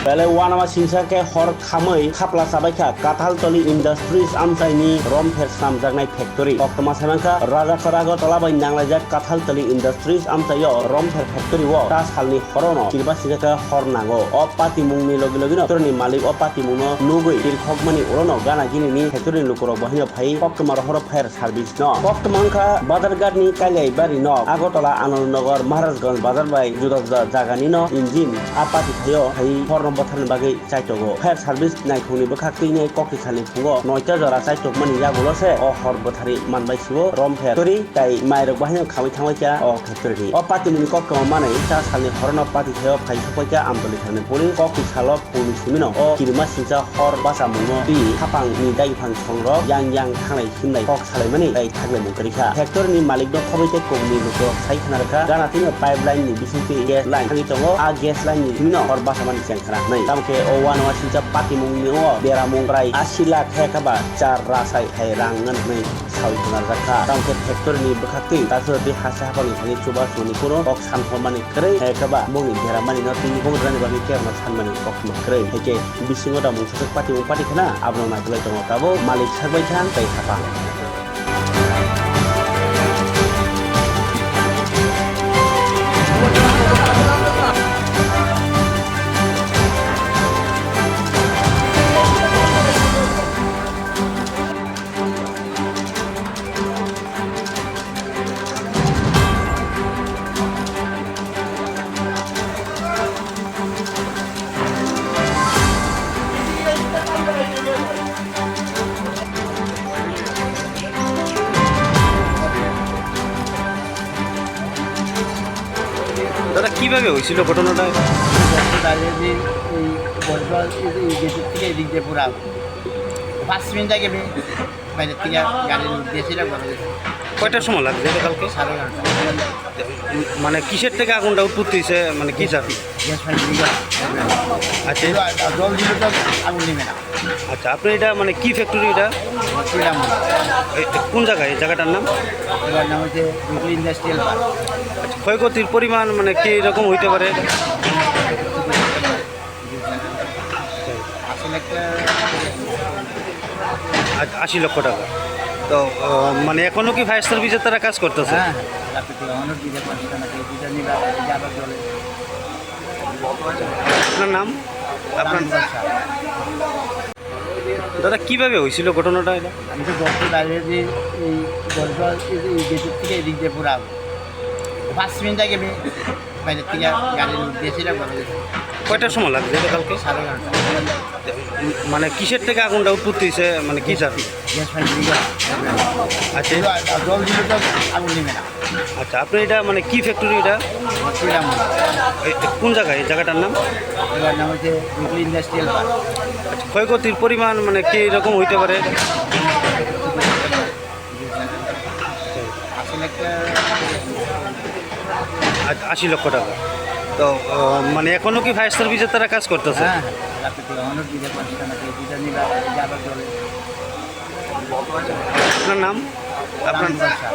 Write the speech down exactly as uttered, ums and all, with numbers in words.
Belai uanama singsa khe hor khamwi khapla chabaikha Kathaltali Industries amchaini romper swnamjaknai factory. Koktwma saimankha Rajakhor Agartala bai nanglaijak Kathaltali Industries amchaio romper factory o ta salni horono kirima singsa khe hor nango. O patimungni logi logino factory ni malik o patimungno nugwi tirkhokmani ulono gana ginini factory ni lukurok bo haino phai koktwma rohoro fire service no. Koktwma wngkha Bazarghat ni Kailaibari nok, Agartala Anandnagar, Maharajganj bazar bai juda juda jaga ni no engine a pati thaio hai hor no bwtharni bagwi chaitogo. Fire service naikhungni bwkhak twi nai kokti salni phungo noita jora chaitokmani yagulo se o hor bwtharwi manbai sio romper factory tai mairok bahai no khamwi thangbai kha o factory ni. O patimungni koktwma manwi ta salni horono pati thaio phai sokbai kha Amtali thani police. Kokti salo Pungni simino o kirima singsa hor bachamungno twi haphangni daiphang songrok yang yang thanglai himlai kok salaimani tei thaklaimung kwrwi kha. Factory ni malik no khobai tei kubuni lukurok sai khna rwkha, gana twino pipe line ni bisingtwi gas line thangwi tongo, a gas line ni simino hor bachamani cheng khna hwnwi. Tamo khe o uanama singsa patimungni o beramung prai asi lakh hai kha ba char rasai hai rang ngan hwnwi sawi khna rwkha. Tamo khe factory ni bwkhaktwi Tasura tei hasa haphangni thani chubachu ni phuru kok sanphormani kwrwi, hai khe ba bongni deramani no twi bugrani bagwi kebo no sanmani koktwma kwrwi. Hai khe bisingo da mungsa swk pati mung pati khna abono naitulai tongo tabuk malik sakbai thang tei haphang. দাদা, কিভাবে হয়েছিল ঘটনাটা? বাইরে যে এই বজরা এই যে এই গেটের থেকে এদিক দিয়ে পুরা পাঁচ মিনিট আগে আমি বাইরের থেকে গাড়ি লুট দিয়েছিলাম, ঘরে গেছি। কয়টার সময় লাগছে এটা কালকে? সাড়ে এগারোটা। মানে কিসের থেকে আগুনটা উৎপত্তি হয়েছে, মানে কি স্যার? Gas pipe leak. আচ্ছা। কিন্তু আর জল দিলে তো আগুন নেমে না। আচ্ছা, আপনি এটা মানে কি ফ্যাক্টরি এটা? শ্রীরাম। এ, কোন জায়গায় এই জায়গাটার নাম? এটার নাম হচ্ছে বিপুল ইন্ডাস্ট্রিয়াল পার্ক। আচ্ছা, ক্ষয়ক্ষতির পরিমাণ মানে কি রকম হইতে পারে? আসলে একটা আ-, আশি লক্ষ টাকা। তো, আহ, মানে এখনো কি ফায়ার সার্ভিসের তারা কাজ করতেছে? হ্যাঁ, হ্যাঁ, রাতে থেকে অনেক দিকে পাঁচটা নাকি, দুটা নিয়ে রাতে থেকে আবার চলে। আপনার নাম? আপনার রামপ্রসাদ। দাদা, কিভাবে হয়েছিল ঘটনাটা এটা? আমি তো ঘর থেকে বাইরে যে এই দরজা, এই যে এই গেটের থেকে এদিক দিয়ে পুরো আগুন। পাঁচ মিনিট আগে আমি বাইরের থেকে গাড়ি লুট দিয়েছিলাম, ঘরে গেছি। কয়টার সময় লাগছে এটা কালকে? সাড়ে এগারোটা। মানে কিসের থেকে আগুনটা উৎপত্তি হয়েছে, মানে কি স্যার? Gas pipe leak. আচ্ছা। কিন্তু আর জল দিলে তো আগুন নেমে না। আচ্ছা, আপনি এটা মানে কি ফ্যাক্টরি এটা? শ্রীরাম। এ, কোন জায়গায় এই জায়গাটার নাম? এটার নাম হচ্ছে বিপুল ইন্ডাস্ট্রিয়াল পার্ক। আচ্ছা, ক্ষয়ক্ষতির পরিমাণ মানে কি রকম হইতে পারে? আসলে একটা আ-, আশি লক্ষ টাকা। তো, আহ, মানে এখনো কি ফায়ার সার্ভিসের তারা কাজ করতেছে? হ্যাঁ, হ্যাঁ, রাতে থেকে অনেক দিকে পাঁচটা নাকি, দুটা নিয়ে রাতে থেকে আবার চলে। আপনার নাম? আপনার রামপ্রসাদ।